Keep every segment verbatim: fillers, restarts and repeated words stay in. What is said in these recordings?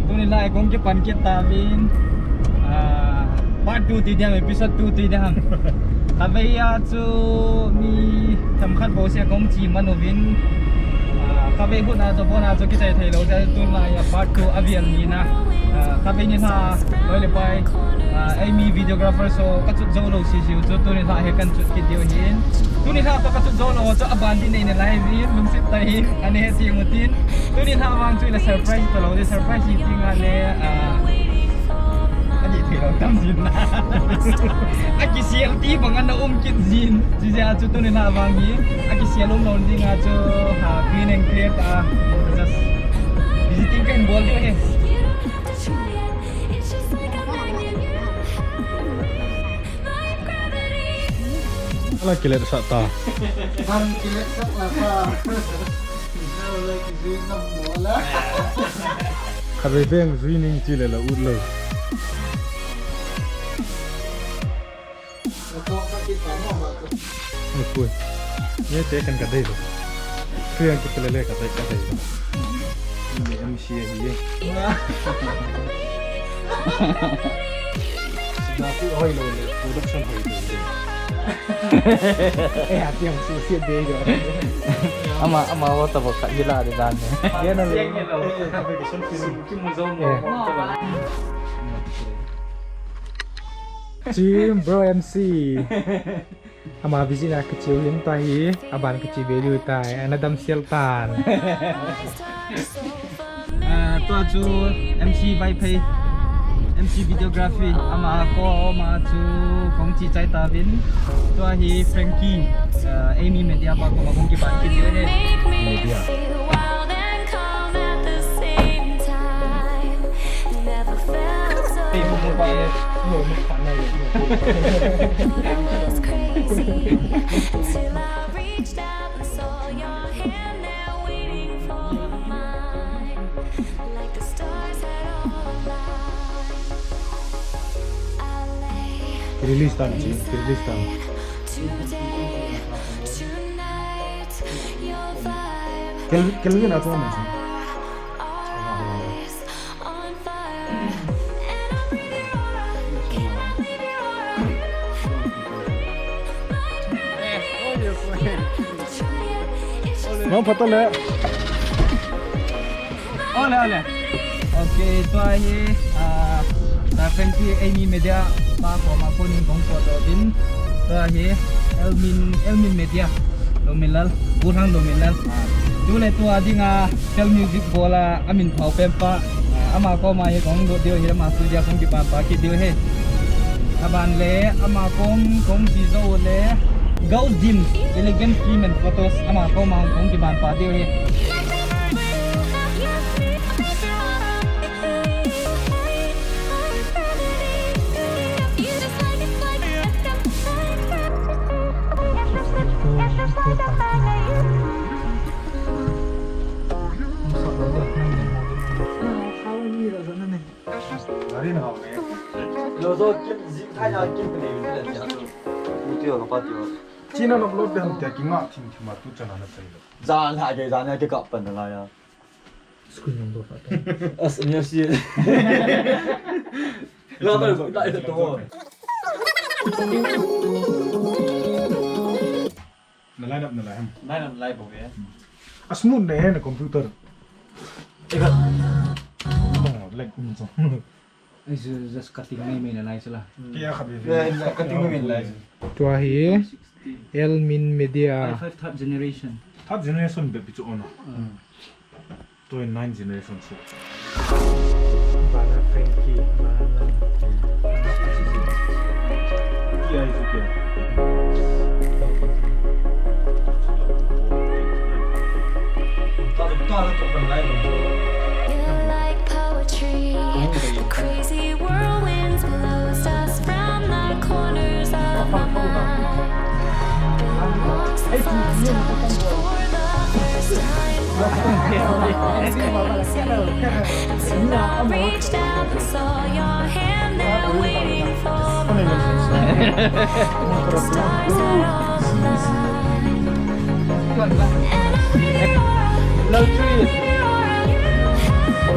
Tuni lai kong kipan kit tauvin. Ah, part two ti diam, episode two ti diam. Kavei a chu mi themkhat bouseh kong chi man uvin. Ah, kavei hun a chu bon a chu kichai thei lou, tuni lai a part two a vial ni na. Ah, kavei ni lha, loi le pai. Ah, eimi videographer so kachut jou lou sisi u chu tuni lha hi kan chut kit diu ahin. Tuni lha pa kachut jou lou chu aban din nei na lai vi lungset tah in ane he ti mu tin. Tuni lha vang chu le surprise talou de, surprise hi ti nga le, ah, ani thei lou tam jin na. Akisial ti bang ana um kit jin. Jijeh a chu tuni lha vang hi akisial um lou ding a chu, ah, clean and clear ta. Just visiting kan bol diu ahi. Ala kilet sah ta. Ban kilet sah la sa. Ala kizui ngam mo la. Kharei beng zui ning chi le la ut lo. Oi, pui. Ye te kan ka dei lo. Pui ang kipele le ka dei, ka dei lo. Ni M C A hi ye. Sida pi hoi lo le, production hoi lo le. Eh, ati ang su si dei lo. Ama, ama wa ta ba ka yila de dan ne. Ye na le. Application film ki mu zo mo. Eh. Chim, bro M C. Ama visit a kachiu hin ta hi, aban kachi value tai, ana damsel tan. Ah, tua chu M C Vaiphei, M C videography, ama koma chu kong chi chai tauvin. Tua hi Frankie, ah, Eimi Media pa koma kong kiban kit diu ahi. Media. Release time, release time. Kel-, Kelvin atu nahi. Mang photo le. Ole, ole. Okay, tua hi, ah, ta Frankie Eimi Media pa koma konin kong photo din. Tua hi Elmin, Elmin Media. Dominlal, Burhan Dominlal. Ah, tule tua dinga, ah, Fel Music bola, amin phao pen pa, ah, ama koma hi kong lut diu hi, ama studio kong kipan pa kit diu hi. Aban le, ama kom, kong chi jou le, Gauss Dim, Elegant Film and Photos, ama koma kong kipan pa diu hi. China nok lo dem te kinga thim thim a tu chana na chai lo. Jan ha ke jan ha ke kap pan na la ya. Screen on do fa to. As in your shit. La ba ko dai to. Na line up na lai ham. Line up lai bo ve. A smooth na he na computer. Eka. Oh, like, mm, so. It's just cutting me me na lai sala. Kaya khabi. Yeah, cutting me me lai. Tua hi Elmin Media. Five, five, third generation. Third generation be bichu ona. Mm. Tua hi nine generation so. Bana Frankie, bana. Ki ai su ke. You're like poetry. The crazy whirlwinds blows us from the corners of my mind. Been amongst the thoughts touched for the first time. It's crazy. Until I reached out and saw your hand there waiting for mine. Like the stars had all aligned. And I really wanna, really wanna, you had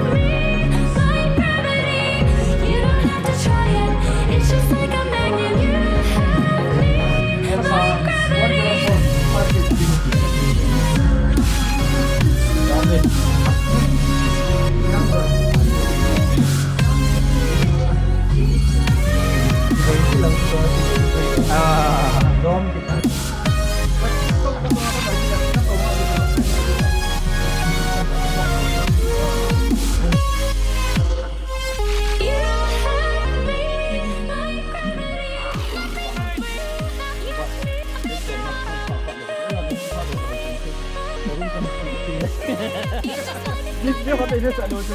Ong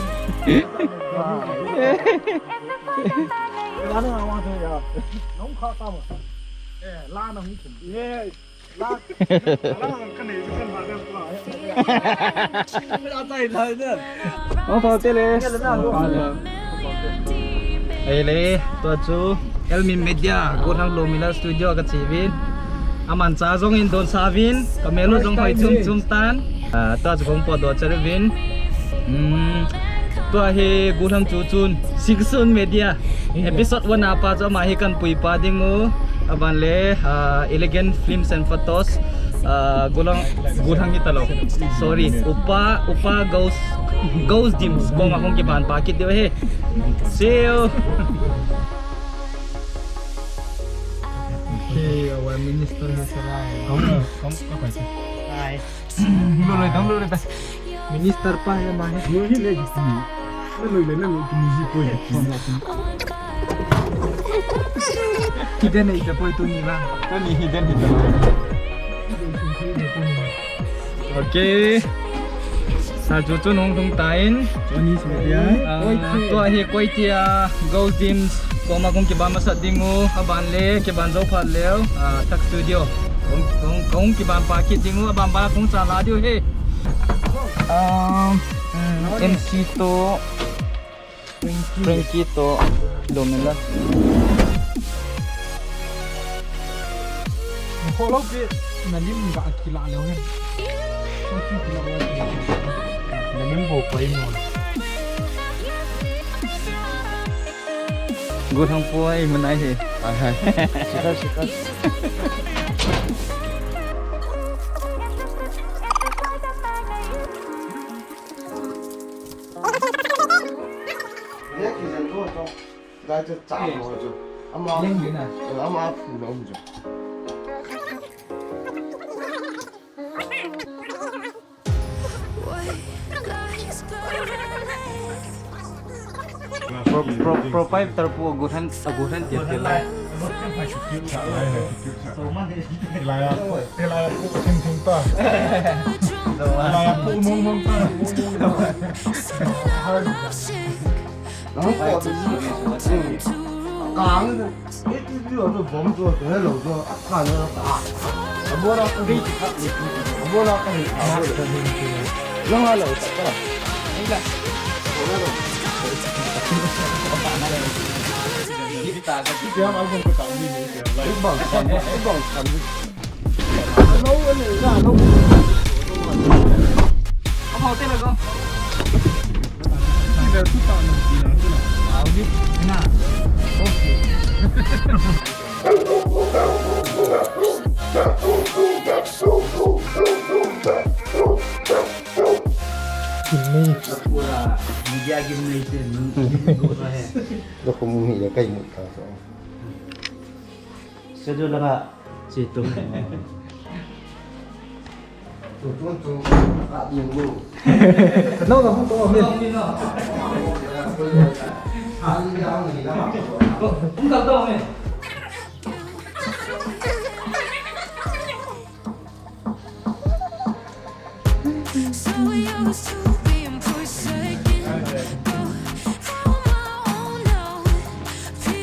pau te le. Ei le, tua chu Elmin Media, Gollhang Lomila Studio ka chi uvin. Aman cha jong in don sa uvin, ka mel u jong hoi chum chum tan. Ah, tua chu kong potdoh chat uvin. Hmm, tua hi Gollhang chu chun Singsun Media. Episode one a pa chu ama hi kan pui pa ding u. Aban le, ah, Elegant Films and Photos. Ah, Gollhang, Gollhang hi talou. Sorry. Upa, Upa Ghost, Ghost Dims. Kong a kong kiban pa kit diu hi. See you. Okay, our minister has arrived. Come, come, come, come. Hi. Lo, lo, lo, lo, lo. Minister pa ya ma he. Lo hi le ji. Lo, lo, lo, lo, lo, tu ni ji poi. Hidden ita poi tu ni la. Tu ni hidden, hidden. Okay. Sa chu chun hung thung tan. Johnny's Media. Ah, tua hi Koitia Ghost Dims. Koma kong kiban masat ding u, aban le, kiban jou phat leu, ah, Thak Studio. Kong, kong, kong kiban pa kit ding u, aban ban kong cha la diu hi. Um, M C to, Frankie to, Lomila. Kholo pi, na lim ga kila leu hen. Na lim bo pai mo. Gollhang poi mun ai he. Ai hai. Sikha, sikha. Ye kijen to to. Ga cha cha mo jo. Ama. Leng ni na. Ama phu na um jo. Pro, pro, proprietor pu aguhan, aguhan tiar tiar lai. Ilai a, ilai a pu thing thing ta. Ilai a pu mong mong ta. Kang. Ei, ti, ti, a, a, bom chu, tu hello chu, a, kha na, a. A bora ka ri, a bora ka ri, a bora ka ri. Nang a lo, ta, ta. Ei la. Bora lo. Ti, ti, a, a, bom ka ta, ni, ni, ti, a, la. Bang, bang, bang, bang. Gimnei. Media gimnei te, gimnei ko sa he. Lo ko mu hi le kai mu ta so. Schedule langa che tu. Tu, tu, tu, a, ni, ni. No, no, no, no. Ko, kung kal to, men.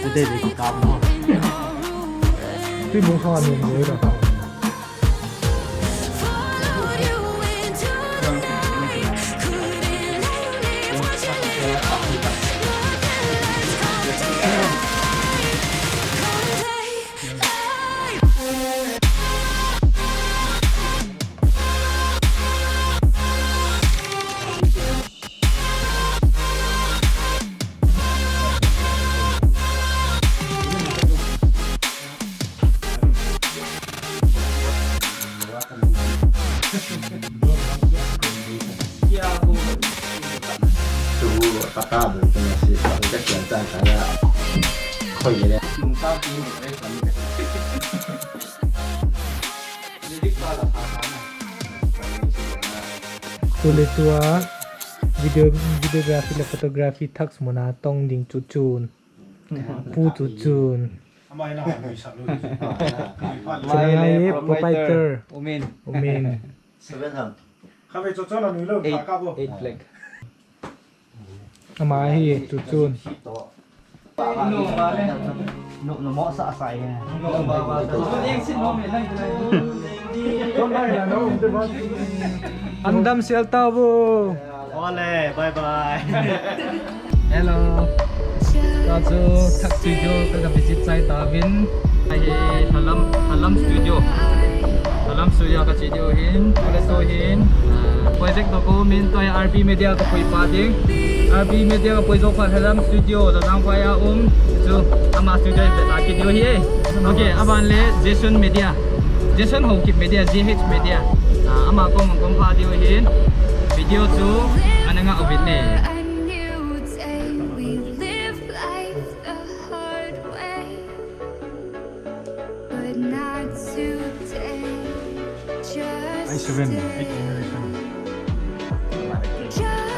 Today they go kap mo. Tui bung sa ni mo ra. Tule tua video, videography le photography thak muna tong ding chu chun. Pu chu chun. Ama ina ha nui sa lu. Ama ina proprietor. Umin. Umin. Seven ham. Kami cho cho na nui lo. Eight, eight black. Ama hi, tu chun. An damsel tauvo. Ole, bye bye. Hello. Tua chu Thak Studio ka, ka visit chai tauvin. Ahi Thalam, Thalam Studio. Thalam Studio ka chi diu hin, kole to hin. Ah, project to ko min to R B Media ka pui pa ding. R B Media ka pui jo pa Thalam Studio, Lajang pa ya um. Chu ama studio ve la ki diu hi. Okay, aban le Jason Media. Jason Haokip Media, J H Media. Ah, ama kong kong pa diu hin. Video chu ana nga uvin ne. A new day, we live life the hard way, but not today. Just I seven, eight generation. Just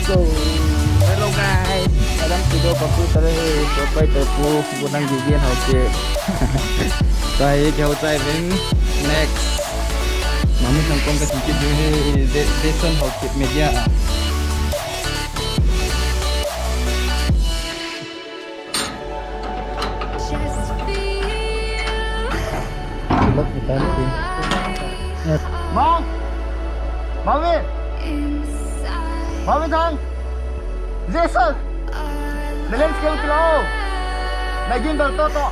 So, hello guys. Adam Studio computer hi, proprietor pu, bunang gigi hau che. Sai ke hau chai vin next. Mami sang kong ka chi kit hi, Jason Haokip Media. Mang! Marvin! Marvin Thang! Jason! Na lens keu kilo! Na gimbal to to!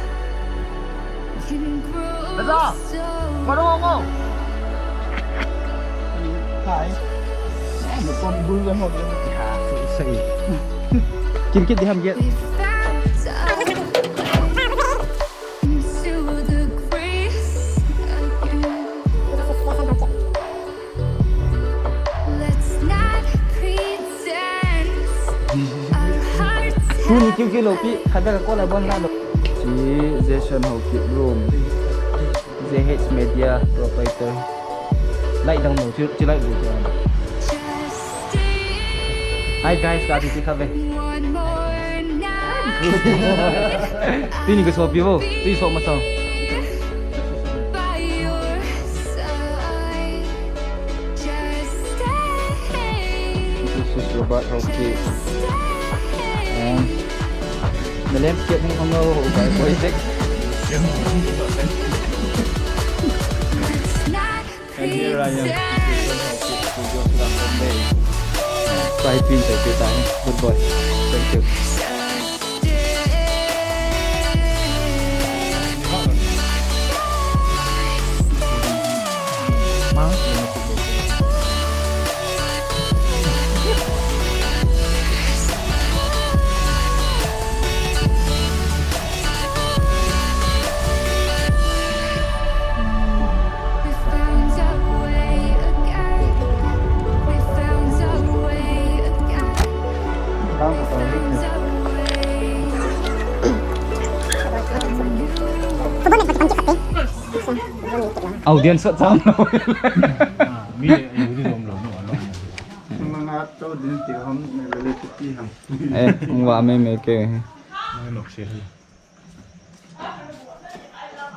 Naja! Maro ngo! Hai. Sa mo kon bul mo. Sa i. Kim kit di ham get. Tuni kiu kiu lo pi, khat bek a call a bon la lo. Chi Jason Haokip room. J H Media proprietor. Light down lo, chi, chi light lo chi. Hi guys, ka ti ti kha ve. Tuni ka so pi vo, ti so ma so. This is Robert Haokip. And the landscape ni hong ho by boy six. And here I am. Five pin, five pin time. Good boy. Thank you. Audience sot sam lo. Mi le, eh, udi lom lo, no, no. Mga to din ti ham, nagale ti ham. Eh, wa me me ke. Nang nok se.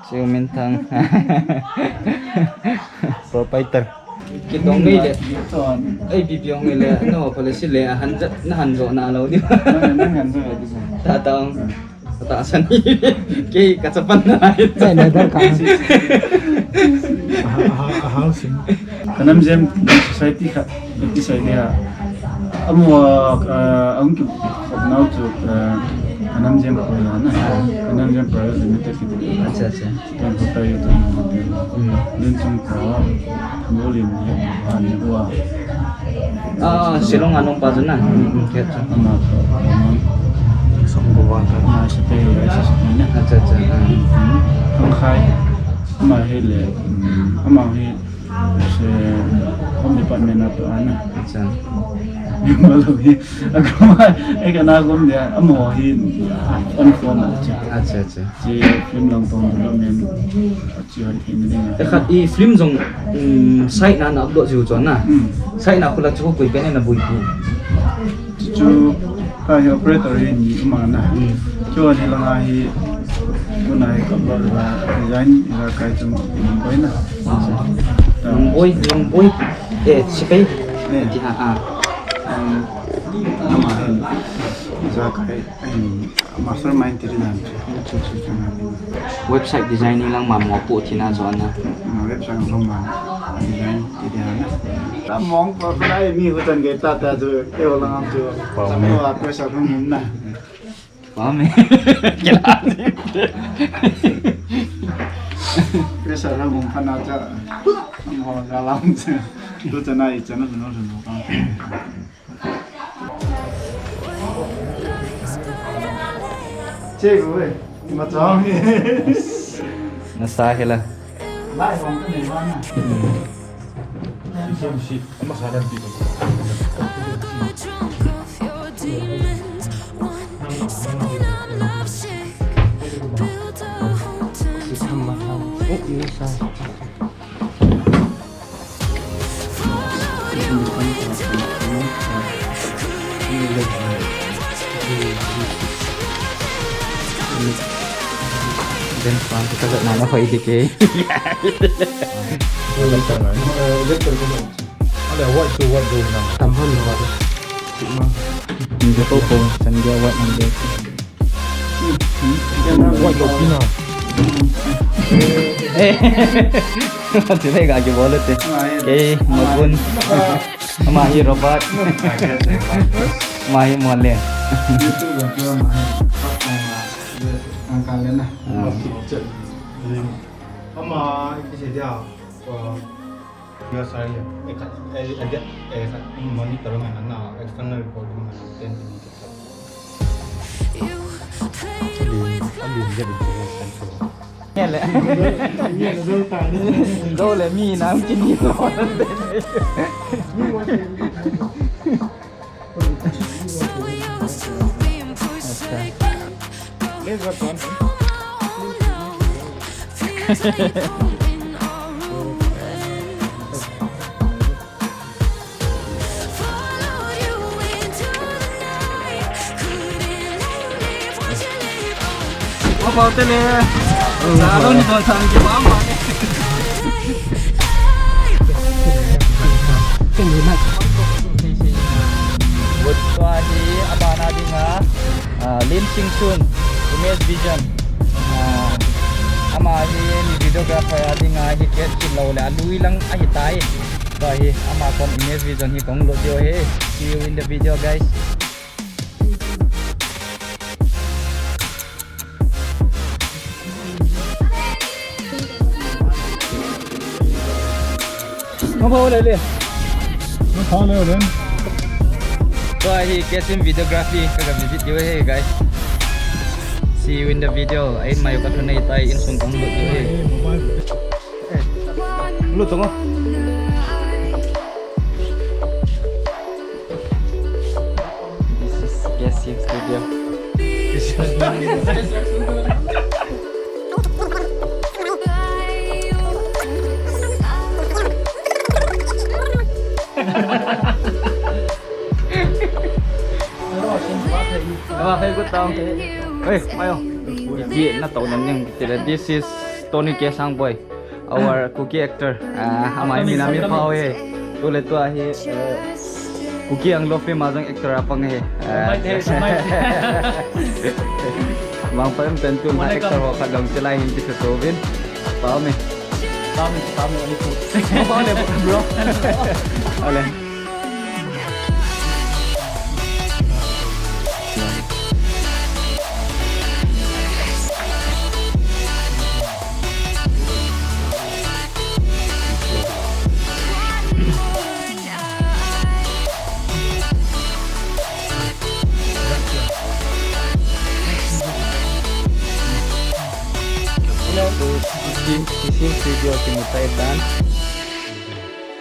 Siu Min Thang. Proprietor. Kidong ngei le. Ei, pi pi ong ngei le. No, pale si le, a han ja, na han jo na lo ni. Na han jo di. Ta ta ong. Ta san ni. Ke ka chapan na. Chai na dar ka. Aha, aha, aha, sin. Kanam jem society kha. Iti sai dia. Amo, ah, ang ki, nau chu, ah, Kanam Jem Private na. Kanam Jem Private Limited kiti. Acha, acha. Ken hotel yu tu. Hmm. Din chung ka, mo lim ye, ha ni wa. Ah, Shillong anung pa chu na. Hmm, hmm, kya chu. Ama ko, ama. Song ko wa ka. Ma sa pe, sa sa na. Acha, acha. Hmm. Ang khai. Ama hi le. Hmm. Ama hi. Se, home Department a tu ana. Acha. Malo hi. Agoma, eh, kana gom dia, amo hi, on phone a cha. Acha, acha. Chi film lang tong development. Chi hoi thei ni ding. Eh, khat i film jong, um, site na na upload jiu chu ana. Hmm. Site na khula chu koi pen na bui pu. Chu, chu, ka hi operator hi ni uma na. Hmm. Chu ni langa hi, kuna hi ka ba la design, la kai chu, um, koi na. Long boy, long boy. Eh, sipai. Eh. Ti ha, ah. Um, ama, za kai, um, mastermind ti na. Website designing lang ma mo pu ti na jo na. Um, website lang ma design ti na. Ta mong pa pa ai mi hu tan ke ta ta chu, e ho lang chu. Pa mo. Ta mo a pressure hung na. Pame. Kila. Pressure la mong pana cha. Mo la lam cha. Tu cha nai cha na no no. Che go e. Ma cha ni. Na sa hela. Lai hong ka nei wa na. Then, pa, kita kat mana kau idik eh? Ada white tu white tu na. Tamhan na. Hindi ko po, sangya white number. White tu pina. Eh. Sila ka ke bolo te. Ke, magun. Ama hi Robert. Ama hi Mole. Ang kalen na. Ah. Ama, iti siya, ah, ya saya, eh, ka-, eh, eh, eh, ka-, monitor man na, external recording man, ten to be. Alin, alin, alin, alin, alin. Ngele. Ngele, zo ta ni. Zo le mi na, kin ni. Apa hotel eh? Salon ni tuan sang ke mama ni. Buat tua hi abana dinga, ah, Lim Sing Sun, Image Vision. Ah, ama hi ni videographer a dinga hi ket kit lo le alui lang ahi tai. Tua hi ama kon Image Vision hi kong lo dio he. See you in the video, guys. Mabau le le. Mabau le le. Tua hi Kesim Videography ka visit diu he, guys. See you in the video. Ain mai ka thunei tai, insung kong lut diu he. Lut tong. This is Kesim Studio. Hey, mayo. This is Tony Kesang Boy. Our Kuki actor. Ah, ama hi mina min phao he. Tu le tua hi, eh, Kuki Anglo film a jong actor a pang he. Ah. Mang pa em pen tu ma actor ho khat dong chilai hin ti tu vin. Pao me. Pao me, pao me, ani tu. Pao le, bro. Ale. Hello, to Kesim, Kesim Studio, kimutai tan.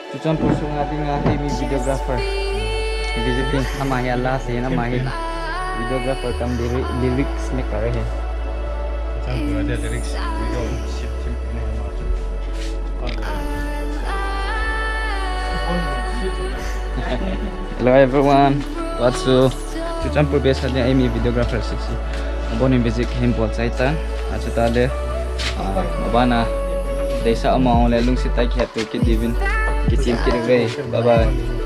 Churachandpur sunga dinga eimi videographer visiting, ama hi a last ahin, ama hi videographer cum lyri- lyrics maker ahi. Hello everyone, what's up? Churachandpur base a dinga eimi videographer sisi abonin visit hin bol chai tan. Achuti le, ah, mabana deisah ama le lungset tah a kihet to kit diuvin kichim kit uve. Bye bye.